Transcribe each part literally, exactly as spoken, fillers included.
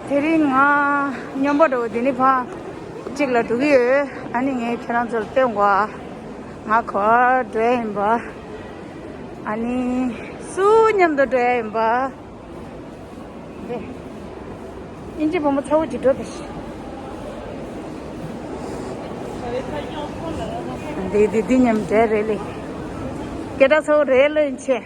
དེ་རིང་ང་སྨྱོན་པ་འགྲོ་འདི་ནི་ཕ་གཅིག་ལ་འགྲོ་གི་ཡོད། ཨ་ནི་ངས་ཁྱེད་རང་ཚོར་སྟོན་གོ། ང་ག་པར་འགྲོ་ཡིན་པ། ཨ་ནི་སུ་མཉམ་དུ་འགྲོ་ཡིན་པ། དེ་ཨིན་ཇི་བུ་མོ་ཚ་བོ་ཅིག་འགྲོ་དེ་ཤི། འདི་འདི་འདི་མཉམ་འབྲེལ་རེད་ལེ། སྐད་གྲགས་ཚ་བོ་རེད་ལེ་ཡིན་ཆེ།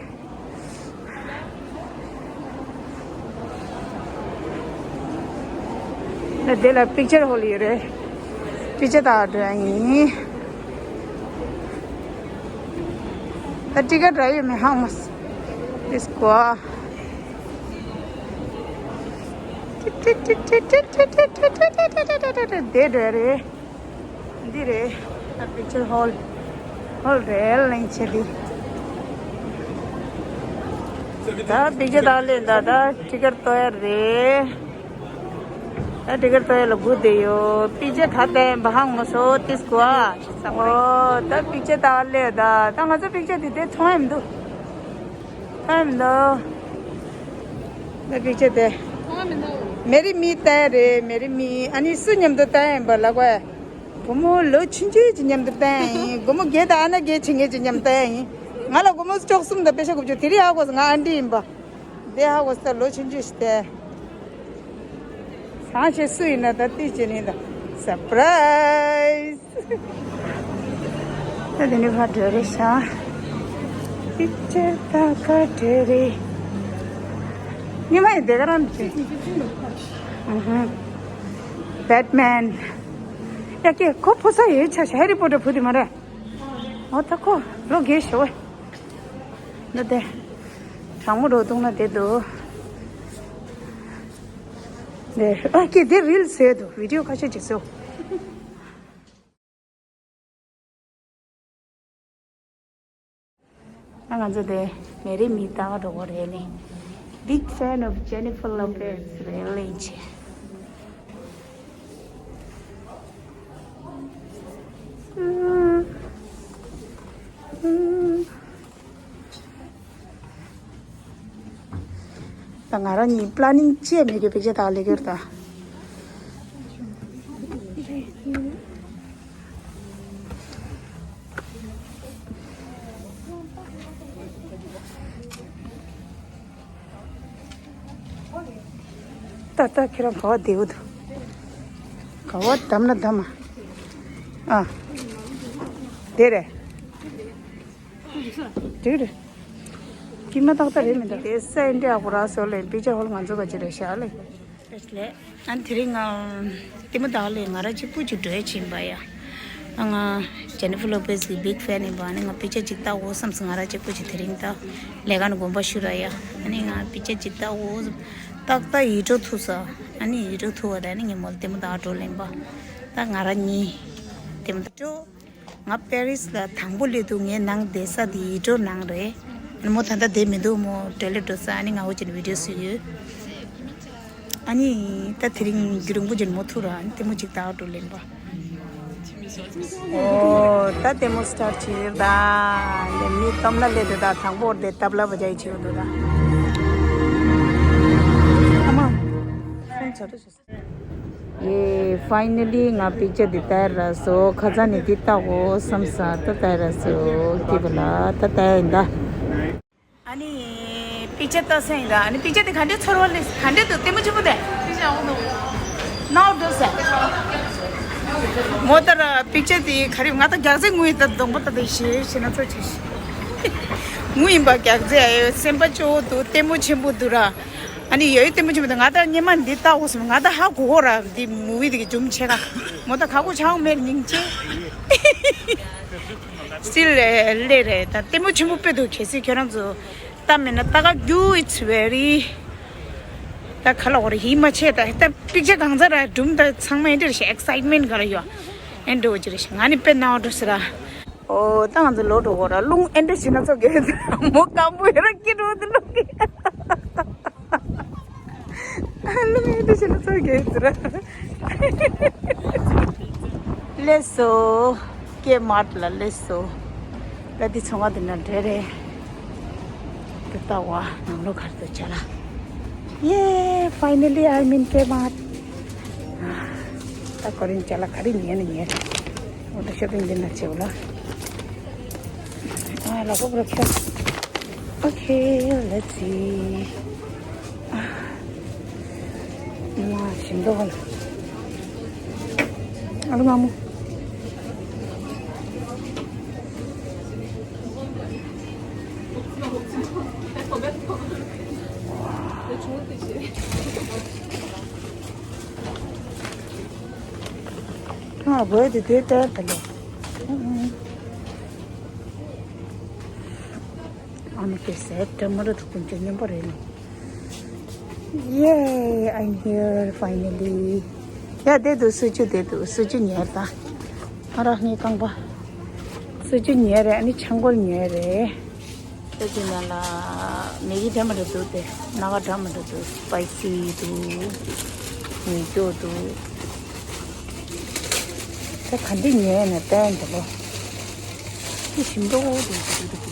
ད་དེ་ལ་པིག་ཅར་ཧོལ་ཡོད་རེད། པིག་ཅར་ལྟ་འགྲོ་ཡ་ཡིན། ད་ཊི་ཀེ་ཊི་རག་ཡོད་མེད་ཧང་མ་སི། དེ་སྐོར། དེ་འགྲོ་ཡ་རེད། འདི་རེད། ད་པིག་ཅར་ཧོལ། ཧོལ་རེད་ལེན་ཆེ་འདི། ད་པིག་ཅར་ལྟ་ལེན་ད་ད་ཊི་ཀེ་ཊི་གཏོང་ཡ་རེད། ད་ཊི་ཀེ་ཊི་གཏོང་ཡ་ལ་སྒུག་བསྡད་ཡོད། པིག་ཅར་ད་ལྟ་བ་ཧང་མ་སོ་ཏིས་གོ་ཨ། ཨོ་ད་པིག་ཅར་ལྟ་ལེ་ད་ད་ང་ཚོ་པིག་ཅར་འདི་དེ་མཐོང་ཡ་མི་འདུག་མཐོང་ཡ་མི་འདུག་ད་པིག་ཅར་དེ། མེ་རི་མི་ལྟ་ཡ་རེད། མེ་རི་མི་ཨ་ནི་སུ་མཉམ་དུ་ལྟ་ཡ་ཡིན་པ་ལབ་གོ་ཨ། བུ་མོ་ལོ་ཆུང་ཆུང་ཅིག་མཉམ་དུ་བསྟན་ཡིན། སྒོར་མོ་བརྒྱད་དང་ཨ་ན་བརྒྱད་བྱེད་མཁན་ཅིག་མཉམ་བསྟན་ཡིན། ང་ལ་སྒོར་མོ་བཅུ་གསུམ་དང་པེ་ཤ་དགུ་བཅུ་དེ་རིང་ཧ་གོ་སོང་། ང་ཨན་ཊི་ཡིན་པ། དེ་ཧ་གོ་སོང་། ལོ་ཆུང་ཆུང་ཞིག་བསྟན། སང་ཞེས་སུ་ཡིན་ན་ད་ལྟ་བྱེད་ནི་ད་སར་པ་རའི་ཛི། ད་དེ་ནི་ཕར་འགྲོ་རེད་ཤག་ཏི་ཅར་ད་ག་འགྲོ་རེད། ཉི་མ་ཡི་དེ་ག་རང་འགྲོ། ཨུ་ཧུ། བེ་ཊི་མེན། ཡ་ཀྱེ་ཁོ་ཕོ་ས་ཡོད་ཆ་ཤ་ཧེ་རི་པོ་ཊར་བུ་དེ་མ་རེད། འོ་ད་ཁོ་ལོ་རྒས་ཤོ་བས། འདི་དེ། གྲང་མོ་རོ་བཏུང་ན་དེ་འདུག་དེ་ཨ་ཀྱེ་དེ་རིལ་བཟོས་འདུག་བི་ཌིའོ་ཁ་ཤས་ཅིག་བཟོ། ང་ཚོ་དེ་མེ་རི་མི་ལྟ་ག་འགྲོ་གི་རེད་ལེ། Big fan of Jennifer Lopez རེད་ལེ་ཆེ། ད་ང་རང་གཉིས་པི་ལ་ནིང་ཅི་ཡང་མེད་ཀྱི་པིག་ཅར་ལྟ་ལེ་གྱུར་ད། ད་ད་ཁྱེད་རང་ག་བ་བསྡད་འདུག་ག་བ་བསྡམས་ན་བསྡམས་ཨ། ཨ། དེ་རེད། དེ་རེད། དཀྱིལ་མ་ཏག་ཏག་རེད་མི་འདུག་དེ་སེ་འདྲ་ཨ་ཁོ་ར་སོ་ལེ་པིག་ཅར་ཧོལ་ང་ཚོ་ག་ཅི་རེད་ཤག་ལེ། ལེ། ཨ་དེ་རིང་ང་ལྟད་མོ་ལྟ་ལེ་ང་རང་གཅིག་པུ་ཅིག་འགྲོ་ཡ་ཕྱིན་པ་ཡ། ཨ་ང་ཇེ་ནི་ཕར་ལོ་པེ་སི་གི་བིག་ཕེན་ཡིན་པ་ནི་ང་པིག་ཅར་ཅིག་ལྟ་འོ་བསམ་སོང་། ང་རང་གཅིག་པུ་ཅིག་དེ་རིང་ད་ལས་ཀ་ནས་དགོངས་པ་ཞུ་ར་ཡ། ཨ་ནི་ང་པིག་ཅར་ཅིག་ལྟ་འོ་བསམ། ཏག་ཏག་ཡིད་འཕྲོག་ཐུག་ས། ཨ་ནི་ཡིད་འཕྲོག་ཐུག་པ་ད་ནི་ངས་མོ་ལ་ལྟད་མོ་ལྟ་འགྲོ་ལེན་པ། ད་ང་རང་གཉིས་ལྟད་མོ་ལྟ་འགྲོ། ང་པེ་རིས་ལ་དང་པོ་སླེབས་དུས་ངའི་ནང་བསྡད་ས་དེ་ཡིད་འཕྲོག་ནང་རེད། མོ་ད་ལྟ་བསྡད་མི་འདུག་མོ་ཊོའི་ལེཊ་འགྲོ་ས། ཨ་ནི་ང་འོ་ཅིག་ནས་བི་ཌིའོ་བཟོས་ཡོད། ཨ་ནི་ད་དེ་རིང་རྒྱུན་རིང་པོ་ཅིག་མོ་ཐུག་ར་ཨ་ནི་ལྟད་མོ་ཅིག་ལྟ་འགྲོ་ལེན་པ། ཨོ་ད་ལྟད་མོ་སི་ཊར་བྱེད་ད། ལེ་མི་སྟོབས་ན་སླེབས་དེ་ད་དང་པོ་དེ་ཏབ་ལ་བ་ཇའི་བྱེད་འདུག་ད། ཨ་མ། ཧྥོན་ཚར་རེད། ཡེ། ཕའི་ནལ་ལི་ང་པིག་ཅར་འདི་ལྟ་ར་སོ། ཁ་སང་ནས་འདི་ལྟ་འོ་བསམ་ས་ད་ལྟ་ར་སོ། སྐྱིད་པོ་ལ་ད་ལྟ་ཡིན་ད། ཨ་ནི་པིག་ཅར་ལྟ་སེང་ཡིན་ད། ཨ་ནི་པིག་ཅར་འདི་ག་འདྲ་ཚོར་བ་ལེ་ག་འདྲ་འདུག་ལྟད་མོ་ཆེན་པོ་དེ། ནའོ་འགྲོ་ཟེར། མོ་ལྟར་པིག་ཅར་འདི་ག་རེ་ང་ད་རྒྱག་རྩེ་ངུ་ཡིན་ད་གདོང་པ་ད་དེ་ཞེ་ཞེ་ན་ཚོ་ཆེ་ཞེ། ངུ་ཡིན་པ་རྒྱག་རྩེ་ཨ་ཡོད་སེམས་པ་སྐྱོ་བོ་འདུག་ལྟད་མོ་ཆེན་པོ་འདུག་ར། ཨ་ནི་ཡོད་ཡོད་ལྟད་མོ་ཆེན་པོ་དང་ང་ད་སྙེ་མ་འདི་ལྟ་འོ་སོང་ང་ད་ཧ་གོ་གོ་ར་འདི་མུ་བི་འདི་གི་ཇུམ་ཆེ་ག་མོ་ད་ཁ་གོ་ཆའོ་མེར་སྙིང་རྗེ། སི་ལེ་ལེ་རེད་ད་ལྟད་མོ་ཆེན་པོ་དཔེ་འདུག་གལ་སྲིད་ཁྱོད་རང་ཚོ་ལྟ་མེད་ན་ལྟ་ག་རྒྱུ་it's very ད་ག་ལ་འོ་ར་ཧི་མ་ཆེ་ད་ད་པིག་ཅར་གང་ཚ་ར་སྒྲུང་ད་ཚང་མ་ཨེ་འདྲ་རེ་ཤ་ཨེག་སའིཊ་མེན་ག་ར་ཡོད་ཨེ་འདྲ་འོ་ཅི་རེ་ཤ་ང་ནི་དཔེ་ནའོ་འགྲོ་སི་ར། ཨོ་ད་ང་ཚོ་ལོ་འགྲོ་གོ་ར་རླུང་ཨེ་འདྲ་ཞིག་ན་ཚོ་གེ་མོ་སྐམ་པོ་ཡོད་ར་སྐྱིད་འགྲོ་འདི་ལོ་གེ་རླུང་ཨེ་འདྲ་ཞིག་ན་ཚོ་གེ་ཟེར་ར། ལེ་སོ། ཀེ་མཱར་ཊ་ལ་ལེ་སོ། ད་འདི་ཚོང་ཁང་འདི་ན་འདྲེ་རེད། འདི་ལྟ་བ་ནང་ལོ་གར་དུ་བྱ་ལ། Yay! Finally, I'm in Kmart. ད་ཁོ་རང་ཅ་ལག་ག་རེ་ཉོས་ན་ཉོས། འོ་ད་ཤོ་པིང་འདི་ན་བྱེད་འོ་ལ། ཨ་ལ་ཁོ་པར་ཁྱོད། Okay, let's see. མ་ཞིམ་འདུག་ག་ལ། ཨ་ལ་མ་མོ། ཁྱོད་བོད་དེ་དེ་ལྟར་དང་། ཨ་མ་ཁྱེད་ཟས་དྲ་མ་ར་དུ་ཀུན་ཅོ་སྙོམས་པོ་རེད་ནོ། Yay, I'm here finally. ཡ་དེ་དུ་སུ་ཅུ་དེ་དུ་སུ་ཅུ་ཉལ་ད། ཨ་ར་ངའི་རྐང་པ། སུ་ཅུ་ཉལ་རེད། ཨ་ནི་ཆང་གོལ་ཉལ་རེད། ད་ཅི་ན་ལ་མེ་གི་འདྲ་མི་འདྲ་འདུག་སྟེ། སྣ་ཁ་འདྲ་མི་འདྲ་འདུག་སི་པའི་སི་འདུག་མེ་སྒྱོགས་འདུག་ད་ག་འདི་ཉལ་ནས་བསྟན་འདུག་ལོ། ཅི་ཞིམ་འདུག་འདུག་འདུག་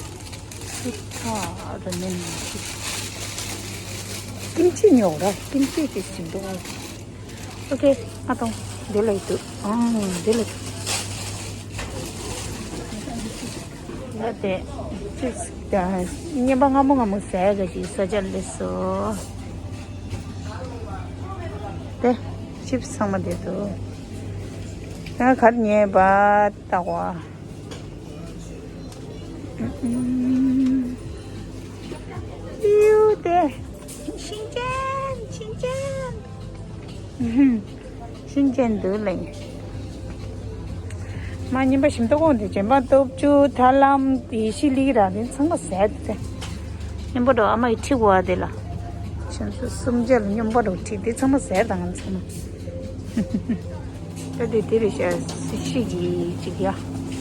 འདུག་ཨ་ར་མེ་ནི་ཅི། ཀིམ་ཅི་ཉོ་ར། ཀིམ་ཅི་ཅི་ཞིམ་འདུག་ཨོ་ཁེ། ཨ་ཏོང་། འདི་ལ་ཡི་འདུག་ཨང་། འདི་ལ་འདུག་ཡ་དེ། ཅིབས་ཀྱང་བརྙན་པ་སྔ་མོ་སྔ་མོ་ཟས་ག་ཞིག་ས་ཆ་ལས་སོ། དེ། ཅིབས་ཚང་མ་དེ་འདུག་ང་གར་ཉེ་བ་ལྟ་བ། ཡུ་དེ། ཤིན་ཅན། ཤིན་ཅན། ཤིན་ཅན་འདུག་ལེ། མ་ཉིན་པ་ཞིམ་ཏོག་ཀོང་དེ་ཇེན་པ་སྟོབས་བཅུ་ཐར་ལམ་དེ་ཤི་ལི་ར་དེ་ཚང་མ་ཟས་དེ། ཉིན་པ་འགྲོ་ཨ་མ་ཡི་ཁྲི་བ་དེ་ལ། ཆུ་ཚོད་སུམ་བརྒྱ་ལ་ཉིན་པ་འགྲོ་ཁྲི་དེ་ཚང་མ་ཟས་དང་ང་ཚང་མ། ད་དེ་དེ་རེད་ཤག་སི་ཤི་གི་ཅིག་ཡ།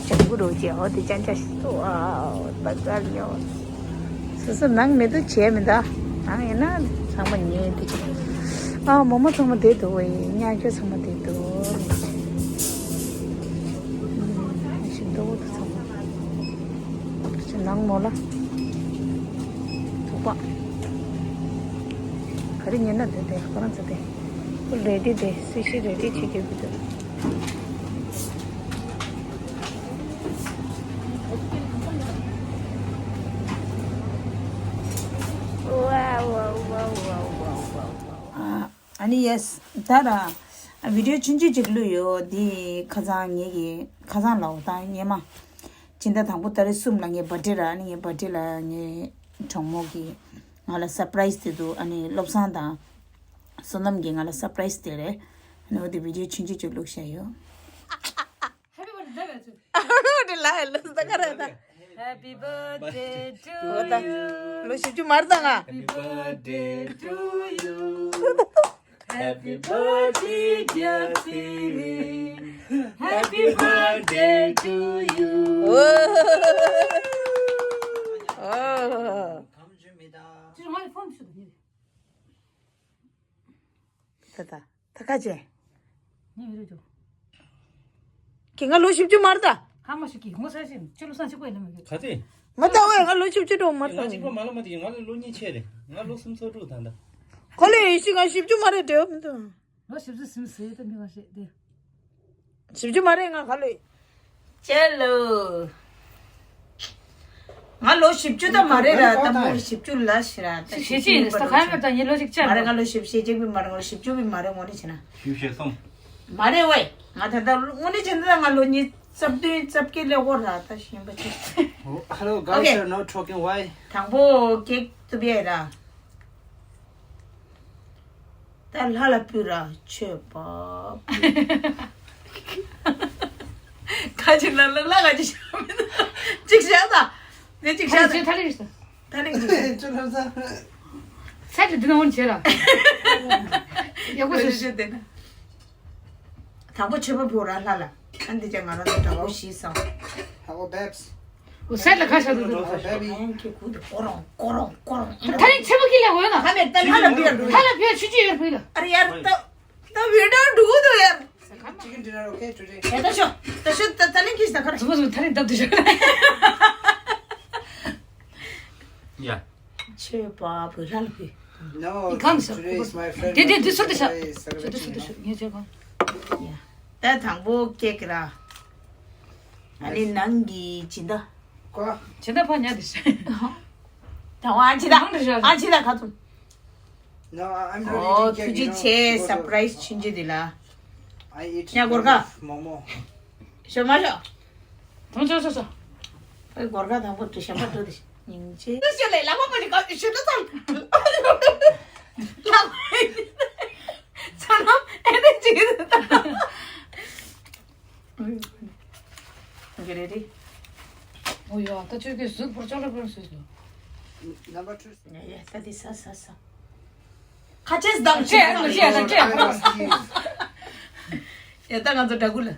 ཇང་གུ་རོ་ཅེ་ཨོ་དེ་ཅན་ཅ་ཤི་ཏོ་ཨའོ་ད་གར་ཉོ། སོ་སོ་ནང་མེད་དུ་བྱས་མི་འདའ། ནང་ཡིན་ན་ཚང་མ་ཉེ་དེ་ཅིག་ཨ་མོ་མོ་ཚང་མ་དེ་འདུག་བས་ཉག་ཆ་ཚང་མ་དེ་འདུག་ཞིག་འདུག་དེ་ཚང་མ་ཞིག་ནང་མོ་ལ་ཐུག་པ་ག་རེ་ཉན་ན་དེ་དེ་ཁོ་རང་ཚོ་དེ་ཁོ་རེ་ཌི་དེ་སི་ཤི་རེ་ཌི་བྱེད་རྒྱུ་གི་འདུག་ཨ་ནི་ཡེས། ད་ར་བི་ཌིའོ་ཆུང་ཆུང་ཅིག་བླུགས་ཡོད། འདི་ཁ་སང་ངེད་ཀྱི་ཁ་སང་ལའོ་ད་ངེད་མ་སྤྱི་ཟླ་དང་པོ་ཏ་རིག་གསུམ་ལ་ངའི་བར་ཌེ་ར། ཨ་ནི་ངའི་བར་ཌེ་ལ་ངའི་གྲོགས་མོ་གིས་ང་ལ་སར་པ་རའི་སི་དེ་འདུག་ཨ་ནི་བློ་བཟང་དང་བསོད་ནམས་ཀྱིས་ང་ལ་སར་པ་རའི་སི་དེ་རེད། ཨ་ནི་འོ་དེ་བི་ཌིའོ་ཆུང་ཆུང་ཅིག་བླུགས་བཞག་ཡོད། ཧེ་པི་བར་ཐི་ཌེ་ལ་ལོ་ཟླ་ག་རེ་ད། Happy birthday to you. ལོ་བཞི་བཅུ་མར་དང་ང་། Happy birthday to you. Happy birthday, dear Siri. Happy birthday to you. ཨོ། ཨོ། ཅི་ང་ལ་ཕོན་ཞུ་དང་། ད་ད། ད་ཁ་ཅེ། ཉི་མི་རུ་ཅོ། ཁྱེད་ང་ལོ་བཞི་བཅུ་མར་ད། ཧ་མ་ཞིག་གི་ངོ་ས་ཞིག་ཅི་ལོ་སང་ཆི་གོ་ཡིན་ལ་མི་གི། ག་ཚེ། མ་ད་ཝེ་ང་ལོ་བཞི་བཅུ་འགྲོ་མ་ང་ད་གཅིག་པ་ཝེ། མ་ལ་མ་དེ་ང་ལ་ལོ་གཉིས་ཆེ་རེད། ང་ལོ་སུམ་ཅུ་སོ་དྲུག་ད་ད། ཁོ་ལེ་ཡི་ཤི་ང་བཞི་བཅུ་མ་རེད་འདྲེ་མི་འདུག་ལོ་བཞི་བཅུ་སུམ་ཅུ་ཟེར་ད་མི་ང་ཤེས་ཏེ། བཞི་བཅུ་མ་རེད་ང་ག་ལོ་ཡིན། ཅེ་ལོ། ང་ལོ་བཞི་བཅུ་ད་མ་རེད་ར། ད་མོ་བཞི་བཅུ་ལ་ཞི་ར། ད་ཞེ་ཅི་ཡིན་ས་ག་ཡོད་ད་ཉི་ལོ་ཞིག་ཅར་མ་རེད། ང་ལོ་བཞི་བཅུ་ཅིག་བི་མ་རེད། ང་ལོ་བཞི་བཅུ་བི་མ་རེད། ངོ་ནི་ཆེ་ན། བཞི་བཅུ་ཞེ་གསུམ། མ་རེད་ཝེ། ང་ད་ལྟ་ངོ་ནི་ཆེ་ན་ད་ང་ལོ་ཉི་རྩ་བདུན་རྩ་བརྒྱད་ལས་འོ་ར་ད་ཞིམ་པ་ཆེ། Hello, girls, okay. You're not talking. Why? དང་པོ་ཀེག་ཏུ་བི་ཡ་ར། ད་ལྷ་ལ་ཕུལ་ར་མཆོད་པ་ཕུལ། ཁ་ཅིག་ལ་ལ་ལ་ཁ་ཅིག་བཞག་མི་འདུག་ཅིག་བཞག་ད། ངས་ཅིག་བཞག་ད། ཐ་ལིག་ཐ་ལིག་ཅིག་ཐ་ལིག་ཅིག་ཅོ་ལ་ས། སེ་ལ་འདི་ན་འོན་བྱེད་ར། ཡག་པོ་ཞིག་ཞུ་དེ་ན། དང་པོ་མཆོད་པ་ཕུལ་ར་ལྷ་ལ། ཨ་འདི་ཅག་ང་རང་ཚོ་འདྲ་བོ་ཞིག་བསམ། Hello, babes. འོ་སེ་ལ་ཁ་ཤ་འདུག་འདུག Baby. ཨང་ཀི་གུ་དེ་ཀོ་རོང་ཀོ་རོང་ཀོ་རོང་། ད་རིང་ཆེ་པོ་ཀི་ལ་འོ་ན། ཧ་མེ་ད་ལྷ་ལ་བུ་ཡ་འགྲོ། ལྷ་ལ་བུ་ཡ་ཆུ་ཆུ་ཡོད་བུ་ལ། ཨ་རེ་ཡར་ད་ད་བུ་ཡ་འགྲོ་གུ་དུ་ཡར། Chicken dinner, okay, today? ད་ད་ཤོ་ད་ཤོ་ད་ད་ལིང་ཀི་ཤ་ད་ཁ་ར། ཟུ་མ་ཟུ་ད་རིང་ད་དུ་ཤོ། ཡ། ཆེ་པ་བུ་ལྷ་ལ་བུ། No, གང་ཟེར། དེ་དེ་དེ་ཟུར་དུ་བཞག་དེ་དེ་ཟུར་དུ་བཞག་ངས་བྱས་གོ། ད་དང་པོ་ཀེག་ར། ཨ་ནི་ནང་གི་སྦྱིན་བདག་སྦྱིན་བདག་ཕ་ཉལ་དེ་ཤ། ད་ཨ་ཅི་ད་ཨ་ཅི་ད་ག་ཚོད། No, I'm not eating cake, you know, because of, ཨོ་ཐུགས་རྗེ་ཆེ། སར་པ་རའི་སི་བྱིན་གྱིས་འདི་ལ། I eat ཉ་གོར་ཁ། Momo. ཞོ་མ་ཞོ། དམ་ཆོ་ཆོ་ཆོ། ཨེ་གོར་ཁ་དང་པོ་དུ་ཞམ་པ་འགྲོ་དེ་ཉིང་ཆེ། དུ་ཞོ་ལེ་ལ་མ་མ་ཞིག་ག་ཞོ་དུ་ཚང་། ལ་མ་ཡིན། ཚ་ནམ་ཨེ་ནེ་ཅིག་དུ་ད། ག་རེ་རེད། ཨོ་ཡ་ད་ཆོས་ཀྱི་གཟུགས་པོར་ཅོག་ལ་པར་སོས་སོ། Number two. ཡ་ཡ་ད་དེ་ས་ས་ས། ཁ་ཆེས་དང་ཆེ་ཆེ་ཆེ་ཆེ། ཡ་ད་ང་ཚོ་འདྲ་སྐུ་ལ།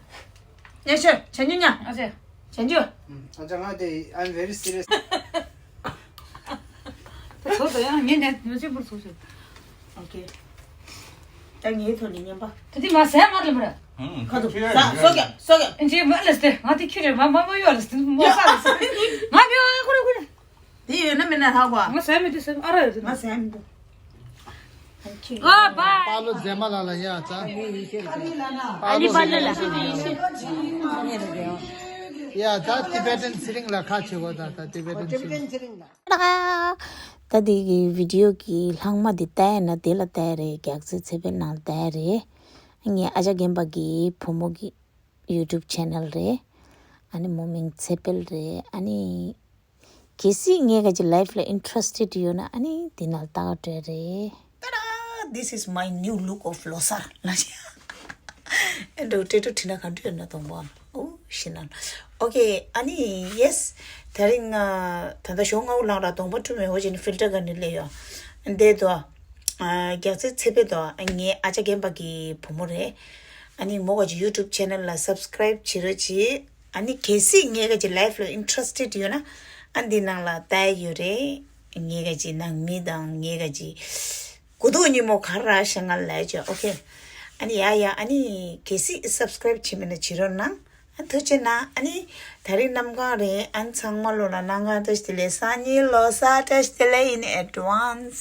ཡ་ཤོད་བྱ་ཉུ་ཉ། ཨ་ཅེ། བྱ་ཉུ། ཨ་ཅག་ང་དེ་I'm very serious. ད་ཚོ་ད་ཡང་ངས་ནས་ནུ་ཅི་འབུར་ཚོ་ཤོད། ཨོ་ཁེ། ད་ངའི་ཐོག་ནས་ཉན་པ། ད་དེ་མ་ཟས་མ་རེད་མ་རེད། ཁ་ཐུག་ས་སོ་རྒྱབ་སོ་རྒྱབ། ཨེ་ཅེ་མ་ལས་ཏེ་ང་དེ་ཁྱི་རེད་མ་མ་མ་ཡོད་ལས་ཏེ་མོ་ས་ལས་ཏེ་ང་མི་ཡོད་ཁོ་རེ་ཁོ་རེ། དེ་ཡོད་ན་མེད་ན་ཧ་གོ། ང་ཟས་མི་འདུག་ཟས་ཨ་ར་ཡོད་དེ་ང་ཟས་མི་འདུག་ཨ་བ། པཱ་ལོ་མཛེས་མ་ལགས་ལ་ཡ་ཙ། ཨ་ནི་པཱ་ལོ་ལ། ཡ་ཙ་ཏི་བེ་ཏན་ཚེ་རིང་ལ་ཁ་ཆེ་གོ་ད་ད་ཏི་བེ་ཏན་ཚེ་རིང་། ད་འདི་གི་བི་ཌིའོ་གི་ལྷག་མ་འདི་ལྟ་ཡ་ན་དེ་ལ་ལྟ་ཡ་རེད། རྒྱག་རྩེ་ཚེ་འཕེལ་ནང་ལ་ལྟ་ཡ་རེད། ངའི་ཨ་ཅག་རྒན་པ་གི་བུ་མོ་གི་ཡུ་ཊུབ་ཆེ་ནལ་རེད། ཨ་ནི་མོ་མིང་ཚེ་འཕེལ་རེད། ཨ་ནི། གལ་སྲིད་ངས་ག་ཅིག་ལའིབ་ལ་ཨིན་ཊ་རེ་སི་ཊེཌ་ཡོད་ན་ཨ་ནི་འདི་ནང་ལ་ལྟ་ག་འགྲོ་རེད། ཏ་ཌ། This is my new look of ལོ་གསར་ལ། ཨེ་འགྲོ་ཏྲེ་ཏྲུ་ཁྲི་ན་ག་འགྲོ་ཡོད་ན་གདོང་པ་ཨོ་ཤི་ན། ཨོ་ཁེ་ཨ་ནི་ཡེ་སི། ད་རིང་ང་ད་ལྟ་ཞོགས་སྔ་པོ་ལངས་ར་གདོང་པ་བཀྲུ་མེད་འོ་ཅི་ནི་ཕིལ་ཊར་ག་ནི་ལས་ཡོད། འདས་དོ། རྒྱག་རྩེ་ཚེ་འཕེལ་དོ། ངའི་ཨ་ཅག་རྒན་པ་གི་བུ་མོ་རེད། ཨ་ནི་མོ་ག་ཅིག་ཡུ་ཊུབ་ཆེ་ནལ་ལ་སབ་སི་ཀ་རའིབ་བྱེད་རོགས་གྱིས། ཨ་ནི་གལ་སྲིད་ངས་ག་ཅིག་ལའིབ་ལ་ཨིན་ཊ་རེ་སི་ཊེཌ་ཡོད་ན་ཨ་འདི་ནང་ལ་ལྟ་ཡ་ཡོད་རེད། ངས་ག་ཅིག་ནང་མི་དང་ངས་ག་ཅིག་དགུ་ཐུག་ཉིན་མོ་ག་ར་ཤ་ང་ལ་ཅོ་ཨོ་ཁེ། ཨ་ནི་ཡ་ཡ་ཨ་ནི་གལ་སྲིད་སབ་སི་ཀ་རའིབ་བྱེད་མེད་ན་བྱེད་རོགས་གནང་། ཨ་ཐུགས་རྗེ་གནང་། ཨ་ནི་ད་རིང་གནམ་གང་རེད། ཨ་ཚང་མ་ལོ་ལ་གནམ་གང་བཀྲ་ཤིས་བདེ་ལེགས། སང་ཉིན་ལོ་གསར་བཀྲ་ཤིས་བདེ་ལེགས་in advance།